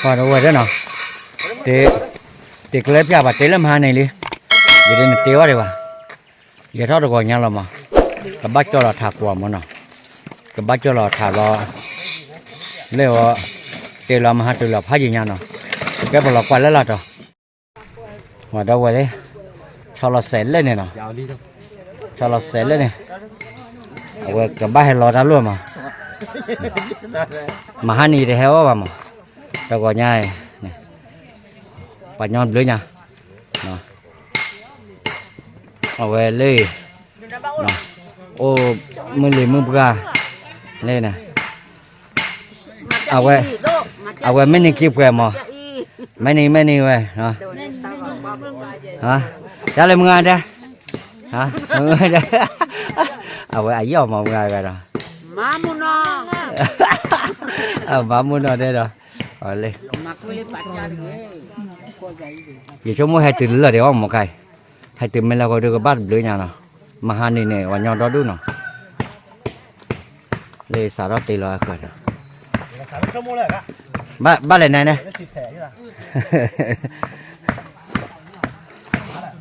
ပှၤတဝဲၢ်တဲနီၤ, တ့ကျဲပျၢ်ပှၤတ့လၢမဟါန့ၣ်လံ, ယဒ်နတ့ဝဲဒံးဘၣ်, ယထီၣ်တဂီၤညါလီၤမး, ကဘၣ်ကၠီလီၤထးကွၢ်မးနီၤ, ကဘၣ်ကၠီလီၤထးလီၤ, လၢအီၤ, တ့လီၤမဟါတုၤလီၤဖးယံၤညါနီၤ, ကဲပလီၤကွၢ်လၢလာ်တီၤ ဝဲဒီပုၢ်ဝဲၢ်သ့ၣ်, ဆီလီၤစဲးလဲၣ်န့ၣ်နီၤ, ဆီလီၤစဲးလဲၣ်န့ၣ်, အဝဲကဘၣ်ဟဲလီၤတၢ်လိၣ်မး, မဟါန့ၣ်ယတဟဲအီၣ်ဘၣ်မး, တဂီၤညါအံၤ, ပှၤညီဘျုးညါ, အဝဲလၢ အိၣ်မုၢ်လံၤမုၢ်ပှၢ်, လၢန့ၣ်, အဝဲ, အဝဲမ့ၢ်နံၤခံပှဲၤမး, မ့ၢ်နံၤမ့ၢ်နံၤဝဲ, တၢ်လၢမုၢ်ဂၤဒဲး, အဝဲအယီၢ်မးမုၢ်ဂၤဒီး, မၤမုၢ်နီၢ်တဲဒီး, လၢ ယဆိကမိၣ်ဟဲတုၤလၢလၢာ်ဒံးအီၣ်မးခါအံၤ, ဟဲတုၤမ့ၢ်လၢဃိဒုးကဘၣ်တဘျုးညါနီၤ, မဟါနံၤန့ၣ် ပှၤညီဒီဒူၣ်နီၤ, လၢစးထီၣ်တ့လီၤအဃၢၤဒီး, ဘၣ်လဲၤနဲန့ၣ်,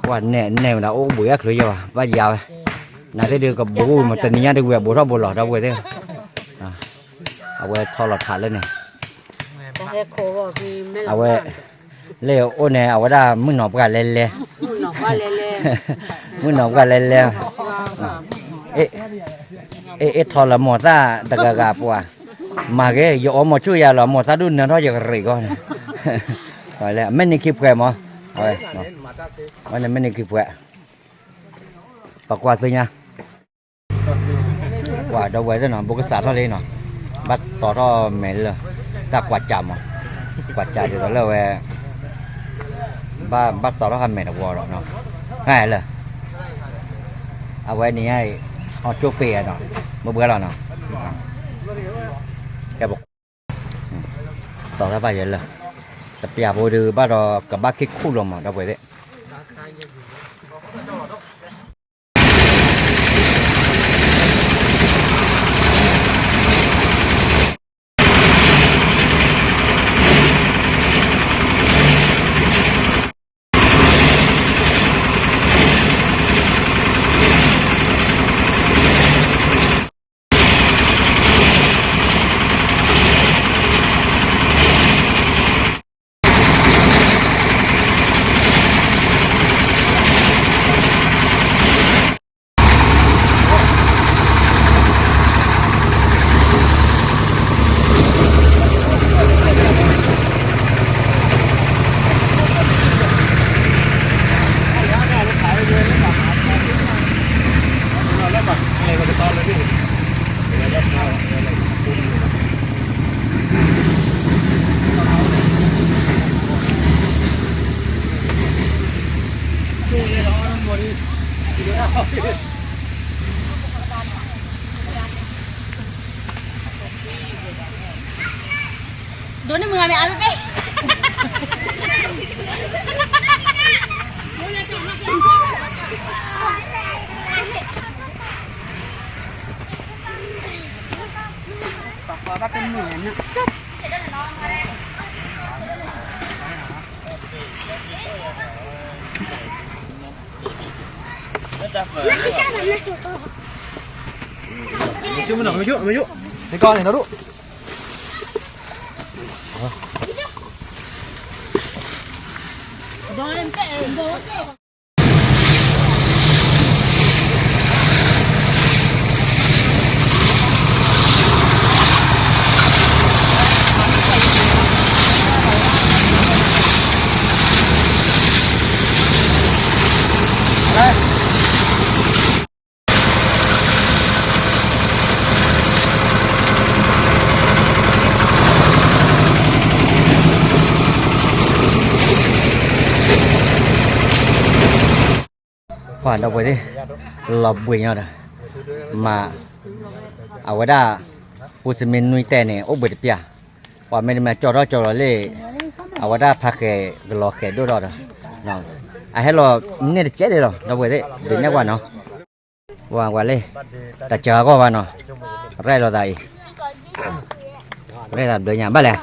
ကွၢ်နဲနဲမတၤအိၣ်ဘှံးအချုးယဲၢ်ဘၣ် ဘၣ်ယါဝဲ, နသ့ၣ်ဒုးကဘူးမး တနံၤညါဒုးဝဲဘူးထီၣ်ဘူးလီၤ ဒီပုၢ်ဝဲၢ်သ့ၣ်, အဝဲထီလီၤထးလၢန့ၣ် အဝဲ, လၢအိၣ်န့ၣ် အဝဲဒၣ်မုၢ်နီၢ်ပှၢ်လဲၤလဲၤ, မုၢ်နီၢ်ပှၢ်လဲၤလဲၤ, အ့ၣ်ထီလၢမိၢ်သၣ်တဂၤဂၤပှၤ, မၤဂ့ၤ ယအီမိၢ်ဆူၣ်ယၤလီၤ မိၢ်သၣ်ဒုးနၢထီၣ်ယကရံၣ်ကီၢ်န့ၣ်, မ့ၢ်နံၤခံပှဲၤမး, အဝဲမ့ၢ်နံၤခံပှဲၤ, ပကွၢ်သ့ၣ်ညါ ကွၢ်ဒီပုၢ်ဝဲၢ်သ့ၣ်နီၤ ဘိကစးထီၣ်လံနီၤ, ဘၣ်တီထီၣ်မဲာ်လၢ တၢ်ကွၢ်ကးမး, ကွၢ်ကးဒ်သိးလၢဝဲ, ဘၣ်တီထီၣ်ဟးမဲာ်တဝီဒီးနီၤ, လၢ, အဝဲန့ၣ်, အီၣ်ကၠိပ့ၤနီၤ, မ့ၢ်ဘှဲလီၤနီၤ, ကဲပ တီထီၣ်ဘၣ်ယဲလၢ, တပျၢ်ဖိဒုးဘၣ်ဒီးကဘၣ်က့ၤခူၣ်လီၤမး ဒီပုၢ်ဝဲၢ်သ့ၣ် ဒိးန့ၢ်မုၢ်ဂၤမ့ၢ်အါ ပှၤဒီပုၢ်ဝဲၢ်သ့ၣ် လီၤဘှံးညီဒီး မၤ အဝဲဒၣ် ပူစမ့ၢ်နွံတဲာ်န့ၣ် အိၣ်ဘှံးတပျၢ်, ပှၤမ့တမ့ၢ်ကၠီထီၣ်ကၠီလီၤလၢ အဝဲဒၣ်ဖးဃဲၤကလီၤဃဲၤဒိၣ်ထီၣ်ဒီး အဟဲလီၤန့ၢ်တကဲဒၣ်လီၤ ဒီပုၢ်ဝဲၢ်သ့ၣ် ဒုးနဲၣ်ကွၢ်နီၤ, ဝဲလၢ တၢ်စၢၤအဂီၢ်ဘၣ်နီၤ, ရဲၣ်လိာ်သးအံၤ, ဘျီညါဘၣ်လဲၣ်,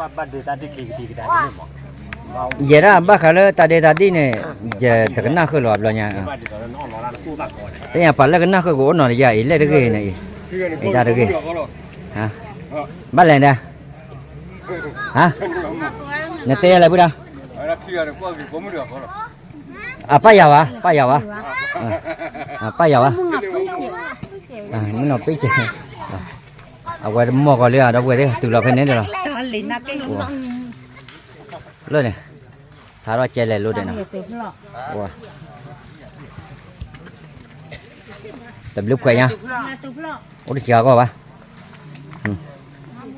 ယဲဒၣ်ဘၣ်ဃးလၢတၢ်ဒ့တၢ်ဒ့န့ၣ်, ယတကနၣ်ဃုာ်လီၤဘျီညါ, သ့ၣ်ညါပှၤလၢကနၣ်ဃုာ်ကအိၣ်နီၤတယၢ်အံၤ လဲၣ်တဂ့ၤန့ၣ်အံၤ, အံၤတၢ်တဂ့ၤ, ဘၣ်လဲၣ်ဒၣ်, နတဲလဲၣ်ပုၢ်ဒၣ်, အပၢ်ယၤဝဲ, ပၢ်ယၤဝဲ, ပၢ်ယၤဝဲ, မ့ၢ်နီၤပ့ၢ်ကဲ, အဝဲတမီၢ်ကီးလံဒီပုၢ်ဝဲၢ်သ့ၣ် တုၤလီၤဖဲန့ၣ်လီၤ, လၢန့ၣ်, ဟးထီၣ်ကဲလဲၣ်လိၤဒဲးနီၤ, တဘျုးဖှဲးညါ, အိၣ်တစှၤကီၢ်ဘၣ်,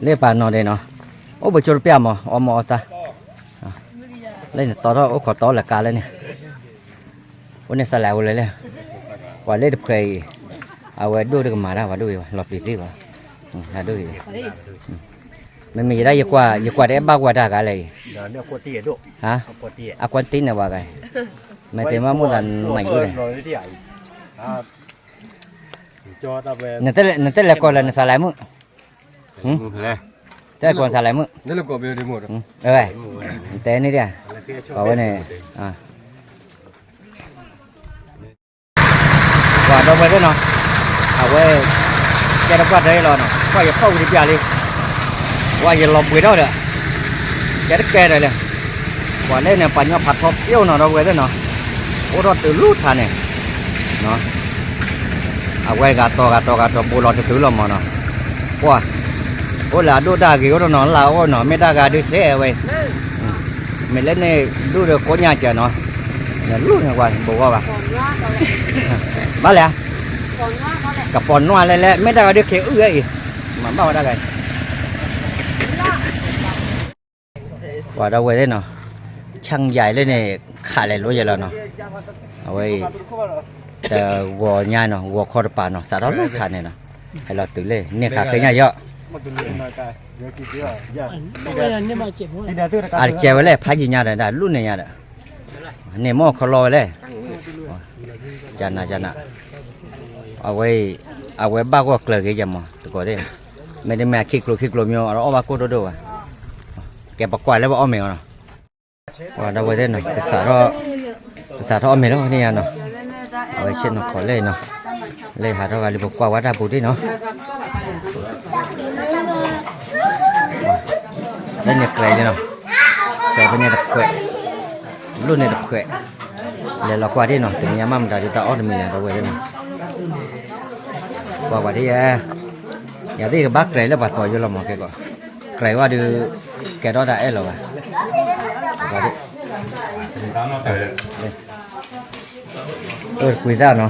လၢပာ်နီၤဒဲးနီၤ, အိၣ်ပကၠိတပျၢ်မး အီၣ်မ့ၤအီၣ်သး, လၢန့ၣ်တီထီၣ်အိၣ်ခိးတီလၢကါလၢန့ၣ်, အိၣ်န့ၣ်စးလဲၣ်အိၣ်လဲၣ်လဲၣ်, ပှၤလၢတဖှဲးအံၤ, အဝဲဒိၣ်တကမၤတၢ်ပှၤဒိၣ်အံၤဘၣ် လီၤပျံၤသ့ၣ်ဘၣ်, ဒိၣ်အံၤ, မ့မ့ၢ်ယဲဒၣ် ယကွၢ်တအဲၣ်ဘၣ်ဝဲတၢ်ဂၤလဲၣ်အံၤ, အကွၢ်တ့န့ၣ်ဝဲဂၤ, မ့ၢ်တဲမ့ၢ်မိၣ်သးနံၤဒိၣ်န့ၣ် နတလဲၤကိးလၢနစးလဲမုၣ်, တလဲၤကိးနစးလဲမုၣ်, တဲန့ၣ်ဒၣ်, ပှၤဝဲန့ၣ်, ပှၤဒီပုၢ်ဝဲၢ်သ့ၣ်နီၤ, အဝဲ, ကဲတကွၢ်တၢ်အံၤလီၤနီၤ ကွၢ်ယဖီၣ်ဝံၤတပျၢ်လံ, ကွၢ်ယလီၤဘှံးထီၣ်ဒီး, ကဲတကဲဒီးလဲၣ်, ပှၤလၢန့ၣ် ပှၤညီဖးထီပျိၢ်နီၤ ဒီပုၢ်ဝဲၢ်သ့ၣ်နီၤ, အိၣ်ထီၣ်တုၤလၢထးန့ၣ် အဝဲဂၤတီၤဂၤတီၤဂၤတီၤ ဘူးလီၤတတုၤလီၤမးနီၤ, ကွၢ်, အိၣ်လၢအဒိၣ်တၢ်ဂ့ၤအိၣ်တနီၤလၢအအိၣ်နီၤ မ့ၢ်တၢ်ဂၤဒုးစဲးဝဲ, မ့ၢ်လၢန့ၣ်ဒိၣ်ဒီးကိးညါကဲနီၤ, နလူၢ်န့ၣ်ကွၢ် ဘူးဂီၢ်ဘၣ်, ဘၣ်လဲၣ်, ကပီၤနွၢ်လဲၣ်လဲၣ် မ့ၢ်တၢ်ဂၤဒုးက့ၤအုၣ်ဝဲအံၤ, မၤဘၣ်ဝဲတၢ်ဂၤအံၤ ပှၤဒီပုၢ်ဝဲၢ်သ့ၣ်နီၤ, ဆၣ်ယၤလၢန့ၣ် ခးလဲၤလိယဲလီၤနီၤ, အဝဲအံၤ, တဂီၤညါနီၤ ဂီၤခီတပၤနီၤ စးထီၣ်လၢခးန့ၣ်နီၤ, ဟဲလီၤတုၤလၢန့ၣ်ခးဃ့ညါယီၤ, အကဲဝဲလၢဖးယံၤညါဒီး တၢ်လူၢ်န့ၣ်ညါဒီး, န့ၣ်မ့ၢ်ခီလီဝဲလဲၣ်, ကနၤကနၤ, အဝဲ, အဝဲဘၣ်ဂီၢ်ကျၢၤက့ၤယဲမး တကိးသ့ၣ်, မ့တမ့ၢ်ခံကျိၤခံကျိၤမ့ၢ် အီၣ်ဘၣ်ကိၢ်ဒိၣ်ဒိၣ်ဘၣ်, ကဲပကွၢ်လၢပအီၣ်မ့ၤအီၤနီၤ, ပှၤဒီပုၢ်ဝဲၢ်သ့ၣ်နီၤ ကစးထီၣ်အီၣ်မ့ၤလီၤန့ၣ်ညါနီၤ, အဝဲဆ့ၣ်နီၤခိးလၢနီၤ, လၢဟးထီၣ်ဂၤလံ ပကွၢ်ဝဲတၢ်ပူၤဒ်နီၤ လၢန့ၣ်ပှဲၤလံနီၤ, ပှဲၤဖဲန့ၣ်တဖှဲး, လိၣ်န့ၣ်တဖှဲး, လဲၤလီၤကွၢ်ဒ်နီၤ တနံၤညါမ့ၢ်မတၤဒုးတၢ်အီၣ်တမံၤလဲၣ် ဒီပုၢ်ဝဲၢ်သ့ၣ်နီၤ, ကွၢ်ကွၢ်ဒ်ယဲ, ယၤသ့ၣ်ကဘၣ်ကြၢးလၢပှၤသီယိလီၤမးကဲကီး, ကြၢးဝဲဒုး, ကဲထီၣ်တၢ်အဲၣ်လီၤဘၣ်, ကွၢ်သၣ်နီၤ,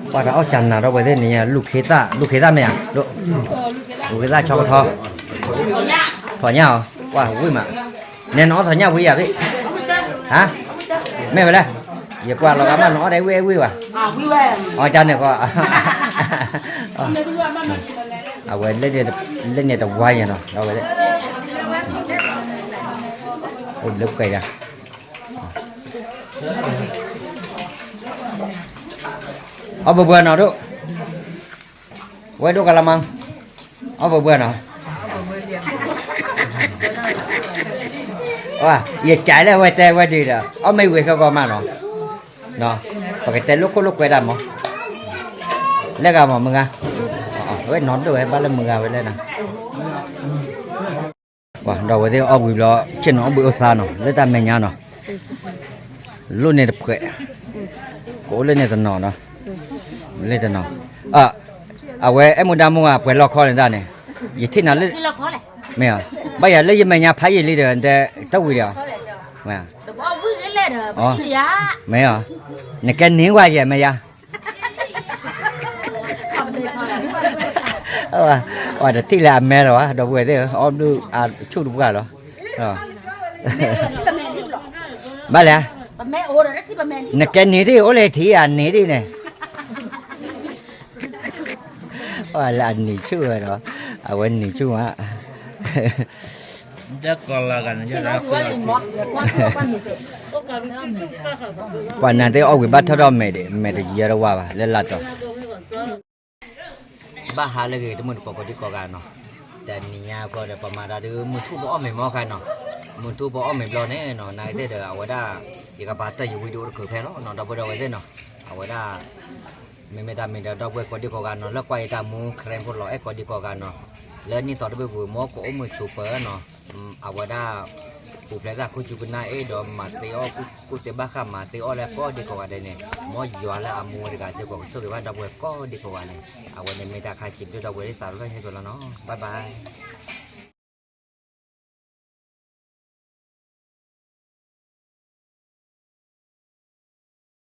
ပှၤတၢ်အီၣ်ကနၤဒီပုၢ်ဝဲၢ်သ့ၣ်န့ၣ် လူၢ်ခ့သၣ် လူၢ်ခ့သၣ်မ့ၢ်ဧါ, လူၢ်ခ့သၣ်ဆီကထီ, ထီၣ်ညါအီၤ ကွၢ်ဝံၣ်မး, နဲနအီၣ်ထီၣ်ညါဝံၣ်ယၤဘ့ၣ်, ဟါ, မ့ၢ်ဝဲလဲၣ်, ယကွၢ်လီၤဂာ်မးနအီၣ်ဒၣ်ဝံၣ်ဝံၣ်ဘၣ်, အီၣ်ကန့ၣ်ကီး, အဝဲ, လၢန့ၣ်တဝါယဲနီၤ ဒီပုၢ်ဝဲၢ်သ့ၣ်, အိၣ်လၢပှဲၤယၤ အီၣ်ဘၢဘၢနီၤဒိၣ်, ဝဲဒိၣ်ကလမါ, အီၣ်ဘၢဘၢနီၤ, ယကးလၢဝဲတဲဝဲဒ်ဒီး အီၣ်မ့ၢ်ဝံၤဃဲကီးမးနီၤ, ပကတဲလိာ်ခိၣ်လိာ်ကွဲတၢ်မး, လၢဂၤမးမုၢ်ဂၤ, ဝဲနီၤဒိၣ်ဝဲဘၣ်လၢမုၢ်ဂၤဝဲလဲၣ်နီၤ ပှၤဒီပုၢ်ဝဲၢ်သ့ၣ်အီၣ်ဘှံးဘျီ ဆ့ၣ်နီၤအီၣ်ဘှံးအိၣ်သါနီၤ လၢတၢ်မဲာ်ညါနီၤ, လိၣ်န့ၢ်တဖှဲး, ကအိၣ်လၢန့ၣ်တနီၤနီၤ, လၢတနီၤ, အဝဲအဲၣ်မူဒါမူဂၤပှဲၤလီၢ်ခီန့ၣ်တၢ်န့ၣ်, ယထံၣ်နၤလၢ, မ့ၢ်, ဘၣ်ယၤလၢယမဲာ်ညါဖးယံာ်လံဒီး တဝံၤဒီး, မ့ၢ်, နကဲနံၤဝဲယဲမဲာ်ယါ ပှၤတထံၣ်လၢအမဲလီၤဘၣ် ဒီပုၢ်ဝဲၢ်သ့ၣ်ဧၢ အီၣ်ဘျုးအဆူၣ်တပှၢ်လီၤ, ဘၣ်လဲၣ်, နကဲနံၤဒ်အိၣ်လၢထံၣ်အနံၤဒ်န့ၣ်, လၢအနံၤဆူၣ်ဝဲဒီး, အဝဲနံၤဆူၣ်မး ပှၤနၤသ့ၣ်အီၣ်ဝံၤဘၣ်ထီၣ်ထီၣ်မဲာ်ဒံး မဲာ်တယၢတဝါဘၣ် လၢလာ်တီၤ, ဘၣ်ဟးလၢဂ့ၤ တမုၢ်တကိးကိးဒံကိးဂၤနီၤ, တနံၤညါဃီဒီး ပမၤတၢ်ဒုး မုၢ်ထူၣ်ပအီၣ်မ့ၤမီၢ်ခါနီၤ, မုၢ်ထူၣ်ပအီၣ်မ့ၤဘျီန့ၣ်နီၤ နာ်က့သ့ၣ်ဒီး အဝဲဒၣ် ယကပာ်တၢၢ်ယဝံၤဒိၣ်တခါဖဲလီၤနီၤ ဒီပုၢ်ဒီဝဲၢ်သ့ၣ်နီၤ, အဝဲဒၣ် မ့မ့ၢ်တၢ်မ့ၢ်ဒီး ဒီပုၢ်ဝဲၢ်ကိးဒံကိးဂၤနီၤ လၢကွၢ်ယတၢ်မူ ခရံာ်ဖိလီၤအဲၣ်ကိးဒံကိးဂၤနီၤ, လၢနံၣ်သီတဘ့ၣ်ပူၤ မ်ကအိၣ်မုာ်ဆိးပၢၤနီၤ, အဝဲဒၣ် ပူၤဖျဲးသးခိၣ်ဆူကနၣ်အ့ၣ်ဒီး မၤသ့အီၣ်ကူၣ်သ့ဘၣ်ဃး မၤသ့အီၣ်လၢကိးဒံကိးဂၤဒဲးန့ၣ်, မ်ယွၤလၢအမူဝဲတဂၤစ့ၢ်ကီး ကဆိၣ်ဂ့ၤဘၣ်ဒီပုၢ်ဝဲၢ်ကိးဒံကိးဂၤန့ၣ်, အဝဲန့ၣ်မ့ၢ်တၢ်ခါဆံးဒိၣ် ဒီပုၢ်ဝဲၢ်သ့ၣ် သးရူၢ်ထီၣ်ဟဲသိးလီၤနီၤ bye bye